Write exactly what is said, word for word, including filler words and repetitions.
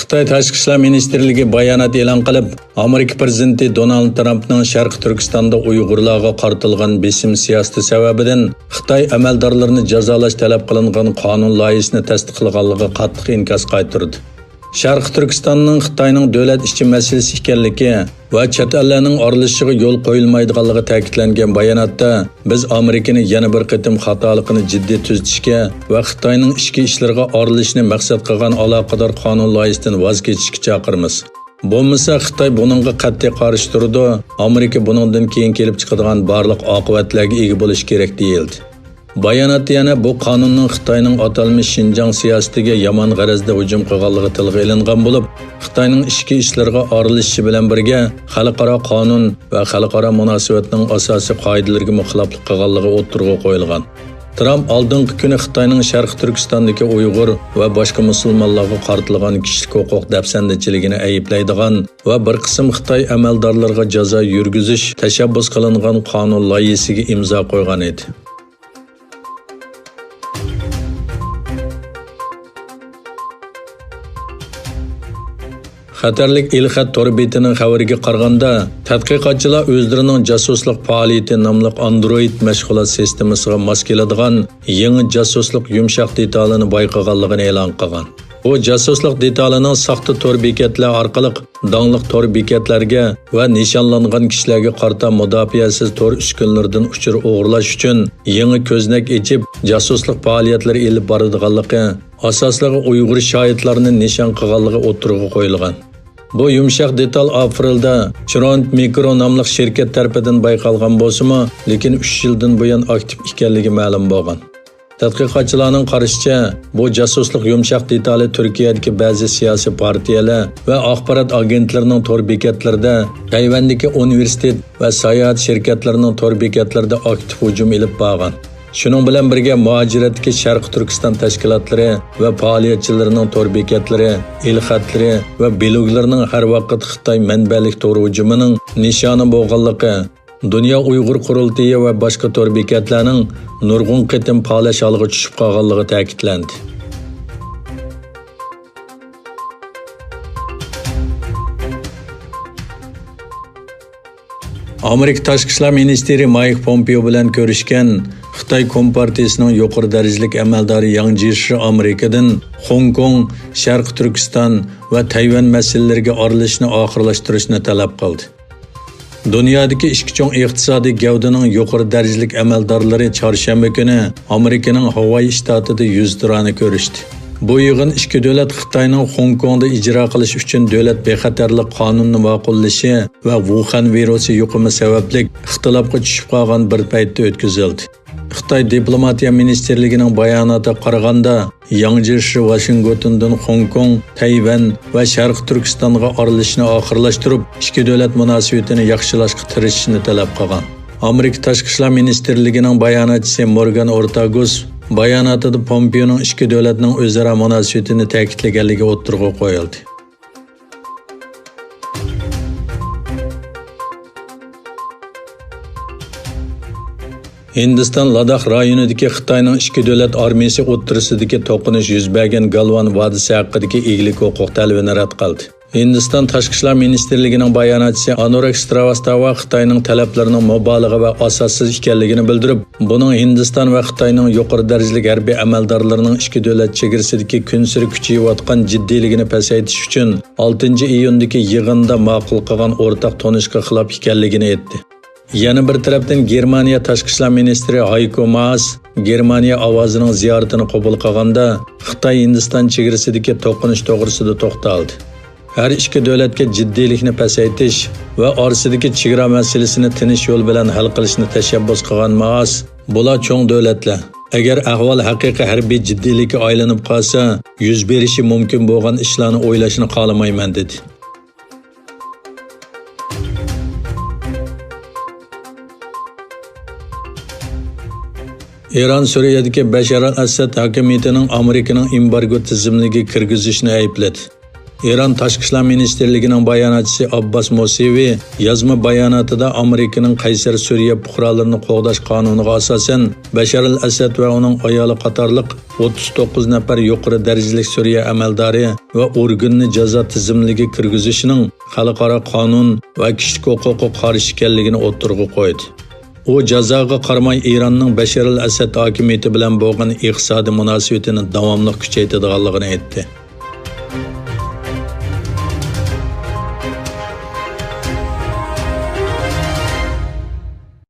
خىتاي تاشقى ئىشلار مىنىستىرلىكى بايانات ئېلان قىلىپ، ئامېرىكا پىرېزىدېنتى دونالد ترامپنىڭ شەرقىي تۈركىستاندا ئۇيغۇرلارغا قارىتىلغان بېسىم سىياسىتى سەۋەبىدىن خىتاي ئەمەلدارلىرىنى جازالاش تەلەپ قىلىنغان قانۇن لايىھىسىنى تەستىقلىغانلىقىغا قاتتىق ئىنكاس قايتۇردى. شەرقىي تۈركىستاننىڭ خىتاينىڭ دۆلەت ئىچى مەسىلىسى ئىكەنلىكى ۋە چەت ئەللەرنىڭ ئارىلىشىشىغا يول قويۇلمايدىغانلىقى تەكىتلەنگەن باياناتتا، بىز ئامېرىكىنى يەنە بىر قېتىم خاتالىقىنى جىددىي تۈزىتىشكە ۋە خىتاينىڭ ئىچكى ئىشلىرىغا ئارىلىشىشنى مەقسەت قىلغان ئالاقىدار قانۇن لايىھىسىدىن ۋاز كېچىشكە چاقىرىمىز. بولمىسا خىتاي بۇنىڭغا قەتئىي قارشى تۇرىدۇ، ئامېرىكا بۇنىڭدىن كېيىن كېلىپ چىقىدىغان بارلىق ئاقىۋەتلەرگە ئىگە بولۇشى كېرەك، دېيىلدى. باياناتتا يەنە بۇ قانۇننىڭ خىتاينىڭ ئاتالمىش شىنجاڭ سىياسىتىگە يامان غەرەزدە ھۇجۇم قىلغانلىقى تىلغا ئېلىنغان بولۇپ، خىتاينىڭ ئىچكى ئىشلىرىغا ئارىلىشىشى بىلەن بىرگە خەلقئارا قانۇن ۋە خەلقئارا مۇناسىۋەتنىڭ ئاساسىي قائىدىلىرىگىمۇ خىلاپلىق قىلغانلىقى ئوتتۇرىغا قويۇلغان. ترامپ ئالدىنقى كۈنى خىتاينىڭ شەرقىي تۈركىستاندىكى ئۇيغۇر ۋە باشقا مۇسۇلمانلارغا قارىتىلغان كىشىلىك ھوقۇق دەپسەندىچىلىكىنى ئەيىبلەيدىغان ۋە بىر قىسىم خىتاي ئەمەلدارلىرىغا جازا يۈرگۈزۈش تەشەببۇس قىلىنغان قانۇن لايىھىسىگە ئىمزا قويغان ئىدى. خەتەرلىك ئېلخەت تور بېتىنىڭ خەۋىرىگە قارىغاندا، تەتقىقاتچىلار ئۆزلىرىنىڭ جاسۇسلۇق پائالىيىتى ناملىق ئاندرويىد مەشغۇلات سىستېمىسىغا ماس كېلىدىغان يېڭى جاسۇسلۇق يۇمشاق دېتالىنى بايقىغانلىقىنى ئېلان قىلغان. بۇ جاسۇسلۇق دېتالىنىڭ ساختا تور بېكەتلەر ئارقىلىق داڭلىق تور بېكەتلەرگە ۋە نىشانلانغان كىشىلەرگە قارىتا مۇداپىئەسىز تور ئۈسكۈنىلىرىدىن ئۇچۇر ئوغرىلاش ئۈچۈن يېڭى كۆزنەك ئېچىپ، جاسۇسلۇق پائالىيەتلىرى ئېلىپ بارىدىغانلىقى، ئاساسلىقى ئۇيغۇر شاھىتلارنى نىشان قىلغانلىقى ئوتتۇرىغا قويۇلغان. بۇ يۇمشاق دېتال ئاپرېلدا چرونت مىكرو ناملىق شىركەت تەرىپىدىن بايقالغان بولسىمۇ، لېكىن ئۈچ يىلدىن بۇيان ئاكتىپ ئىكەنلىكى مەلۇم بولغان. تەتقىقاتچىلارنىڭ قارىشىچە، بۇ جاسۇسلۇق يۇمشاق دېتالى تۈركىيەدىكى بەزى سىياسىي پارتىيەلەر ۋە ئاخبارات ئاگېنتلىرىنىڭ تور بېكەتلىرىدە، تەيۋەندىكى ئۇنىۋېرسىتېت ۋە ساياھەت شىركەتلىرىنىڭ تور بېكەتلىرىدە ئاكتىپ ھۇجۇم ئېلىپ بارغان. شۇنىڭ بىلەن بىرگە، مۇھاجىرەتتىكى شەرقىي تۈركىستان تەشكىلاتلىرى ۋە پائالىيەتچىلىرىنىڭ تور بېكەتلىرى، ئېلخەتلىرى ۋە بىلوگلىرىنىڭ ھەر ۋاقىت خىتاي مەنبەلىك تور ھۇجۇمىنىڭ نىشانى بولغانلىقى، دۇنيا ئۇيغۇر قۇرۇلتىيى ۋە باشقا تور بېكەتلەرنىڭ نۇرغۇن قېتىم پالەچ ھالغا چۈشۈپ قالغانلىقى تەكىتلەندى. ئامېرىكا تاشقى ئىشلار مىنىستىرى مايك پومپېئو بىلەن كۆرۈشكەن خىتاي كومپارتىيىسىنىڭ يۇقىرى دەرىجىلىك ئەمەلدارى ياڭ جيېشى ئامېرىكىدىن خوڭكوڭ، شەرقىي تۈركىستان ۋە تەيۋەن مەسىلىلىرىگە ئارىلىشىشنى ئاخىرلاشتۇرۇشنى تەلەپ قىلدى. دۇنيادىكى ئىككى چوڭ ئىقتىسادىي گەۋدىنىڭ يۇقىرى دەرىجىلىك ئەمەلدارلىرى چارشەنبە كۈنى ئامېرىكىنىڭ ھاۋاي شتاتىدا يۈزتۇرانە كۆرۈشتى. بۇ يىغىن ئىككى دۆلەت خىتاينىڭ خوڭكوڭدا ئىجرا قىلىش ئۈچۈن دۆلەت بىخەتەرلىك قانۇنىنى ماقۇللىشى ۋە ۋۇخەن ۋىرۇسى يۇقۇمى سەۋەبلىك ئىختىلاپقا چۈشۈپ قالغان بىر پەيتتە ئۆتكۈزۈلدى. خىتاي دىپلوماتىيە مىنىستىرلىكىنىڭ باياناتىغا قارىغاندا، ياڭ جيېشى ۋاشىنگتوندىن خوڭكوڭ، تەيۋەن ۋە شەرقىي تۈركىستانغا ئارىلىشىشنى ئاخىرلاشتۇرۇپ، ئىككى دۆلەت مۇناسىۋىتىنى ياخشىلاشقا تىرىشىشنى تەلەپ قىلغان. ئامېرىكا تاشقى ئىشلار مىنىستىرلىكىنىڭ باياناتچىسى مورگان ئورتاگۇس باياناتىدا پومپېئونىڭ ئىككى دۆلەتنىڭ ئۆزئارا مۇناسىۋىتىنى تەكىتلىگەنلىكى ئوتتۇرىغا قويۇلدى. ھىندىستان لاداخ رايونىدىكى خىتاينىڭ ئىككى دۆلەت ئارمىيىسى ئوتتۇرىسىدىكى توقۇنۇش يۈز بەرگەن گالۋان ۋادىسى ھەققىدىكى ئىگىلىك ھوقۇق تەلىپىنى رەت قىلدى. ھىندىستان تاشقى ئىشلار مىنىستىرلىكىنىڭ باياناتچىسى ئانۇراگ سرىۋاستاۋا خىتاينىڭ تەلەپلىرىنىڭ مۇبالىغە ۋە ئاساسسىز ئىكەنلىكىنى بىلدۈرۈپ، بۇنىڭ ھىندىستان ۋە خىتاينىڭ يۇقىرى دەرىجىلىك ھەربىي ئەمەلدارلىرىنىڭ ئىككى دۆلەت چېگرىسىدىكى كۈنسېرى كۈچىيىۋاتقان جىددىيلىكىنى پەسەيتىش ئۈچۈن ئالتىنچى ئىيۇندىكى يىغىندا ماقۇل قىلغان ئورتاق تونۇشقا خىلاپ ئىكەنلىكىنى ئېيتتى. يەنە بىر تەرەپتىن، گېرمانىيە تاشقى ئىشلار مىنىستىرى ھايكو ماس گېرمانىيە ئاۋازىنىڭ زىيارىتىنى قوبۇل قىلغاندا، خىتاي ھىندىستان چېگرىسىدىكى توقۇنۇش توغرىسىدا توختالدى. ھەر ئىككى دۆلەتكە جىددىيلىكنى پەسەيتىش ۋە ئارىسىدىكى چېگرا مەسىلىسىنى تىنچ يول بىلەن ھەل قىلىشنى تەشەببۇس قىلغان ماس، بۇلار چوڭ دۆلەتلەر. ئەگەر ئەھۋال ھەقىقىي ھەربىي جىددىيلىككە ئايلىنىپ قالسا، يۈز بېرىشى مۇمكىن بولغان ئىشلارنى ئويلاشنى خالىمايمەن، دېدى. ئىران سۈرىيەدىكى بەشار ئەل ئەسەد ھاكىمىيىتىنىڭ ئامېرىكىنىڭ ئېمبارگو تىزىملىكىگە كىرگۈزۈشىنى ئەيىبلىدى. ئىران تاشقى ئىشلار مىنىستىرلىكىنىڭ باياناتچىسى ئابباس موسىۋى يازما باياناتىدا ئامېرىكىنىڭ قەيسەر سۈرىيە پۇقرالىرىنى قوغداش قانۇنىغا ئاساسەن، بەشار ئەل ئەسەد ۋە ئۇنىڭ ئايالى قاتارلىق ئوتتۇز توققۇز نەپەر يۇقىرى دەرىجىلىك سۈرىيە ئەمەلدارى ۋە ئورگىنىنى جازا تىزىملىكىگە كىرگۈزۈشنىڭ خەلقئارا قانۇن ۋە كىشىلىك ھوقۇققا قارشى ئىكەنلىكىنى ئوتتۇرىغا قويدى. ئۇ جازاغا قارىماي ئىراننىڭ بەشار ئەل ئەسەد ھاكىمىيىتى بىلەن بولغان ئىقتىسادىي مۇناسىۋىتىنى داۋاملىق كۈچەيتىدىغانلىقىنى ئېيتتى.